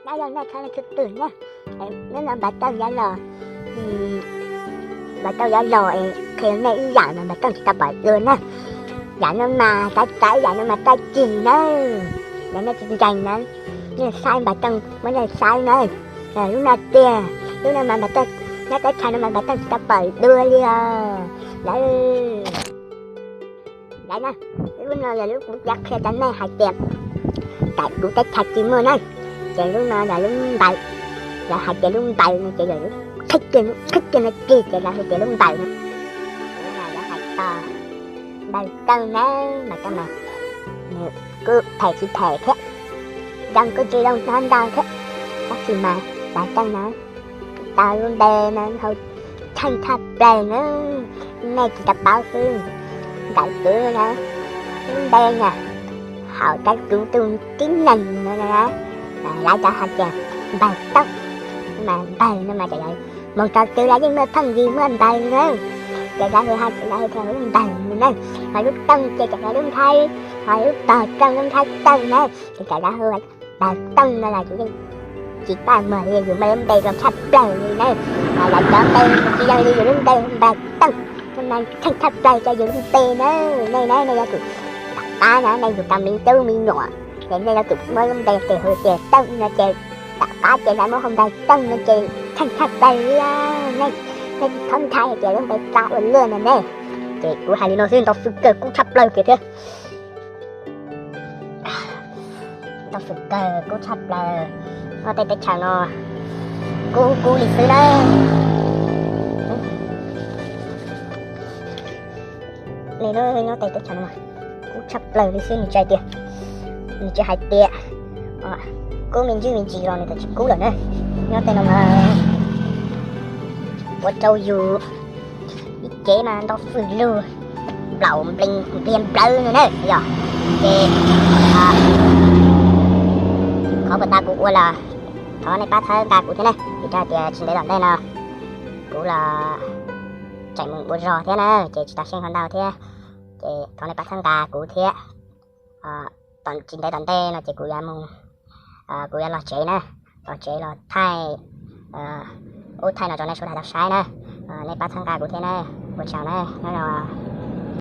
Nyob zoo nej txhua leej txhua tus na, hnub no Npawg Tooj yuav los, Npawg Tooj yuav los es qhia nej ib yam no Npawg Tooj tsis tau pom dua na. Yam no mas xav xav yam no mas tag kis na, yam nej tsis nkees na, nej saib Npawg Tooj muab nej saib na. Lub no tiag, lub no mas Npawg Tooj nyob teb chaws no mas Npawg Tooj tsis tau pom dua li os. Lawv, lawv na, lub no yog lub kuv yuav qhia rau nej hais tias tawm kuv teb chaws tsis muaj na, ces lub no yog lub npawg. Lawv hais tias lub npawg no ces yog lub qhib kiag, qhib kiag no kiag ces lawv hais tias lub npawg no. Lawv hais txog Npawg Tooj na, Npawg Tooj mas nws kuj phem tsis phem thiab, zoo kuj tsis zoo ntau ntau thiab, tab sis mas Npawg Tooj no tau lub npe no hau tsheej tshaj plaws na, nej tsis tau paub xwb. Ntawm kuv na, lub npe na, hauv rau kuv tus tib neeg no na, lawv cov hais tias Npawg Tooj, mas Npawg no mas ces lawv mus rau twg lawv yeej muaj pheej yig muaj Npawg na. Ces lawv hu, lawv hu tias lub Npawg no na, mas lub Tooj ces tseem yog lub Nplhaib, ho lub Pog Tooj lub Nplhaib Tooj na, ces lawv hu Npawg Tooj no los kuv yeej tsis pab muag li, yus muaj lub npe zoo tshaj plaws li na. Lawv cov npe tsis zoo li yus lub npe Npawg Tooj, no mas tsheej tshaj plaws rau yus lub npe na. Nej na, nej yuav tsum tom qab na, nej yug tau me tub me nyuam ces nej yuav tsum muab lub npe tes hu tias Tooj no ces tom qab ces lawv muab hu Npawg Tooj no ces tsheej tshaj plaws li. Nej, nej tsis txhob ntshai hais tias lub npe txawv ua luaj no ne. Ces kuv hais li no xwb ntau xwm kawg kub tshaj plaws kiag thiab. Ntau xwm kawg kub tshaj plaws, nyob tej teb chaws no kub kub li xwb na. Li no nyob tej teb chaws no kub tshaj plaws li xwb, nws tsis hais tias, nws tsis hais tias kub me ntsis me ntsis los nws twb tsis kub lawm na. Nyob tej no mas ua rau yus ib cev mas ntau xwm lug, nplaum nplees npliag nplawv no na yog. Ces qhov puas tas kuv ua los thov nej pab txhawb nqa kuv thiab na, vim rau hais tias tsis ntev tom ntej no kuv los tseem mus ua zog thiab na, ces tsis tau xyeej qhov ntau thiab. Ces thov nej pab txhawb nqa kuv thiab. Tsis ntev tom ntej no ces kuv yuav mus, kuv yuav los tsev na, los tsev los thaij ub thaij no rau nej sawv daws tau saib na. Nej pab txhawb nqa kuv thiab na, ua tsaug na, nyob zoo.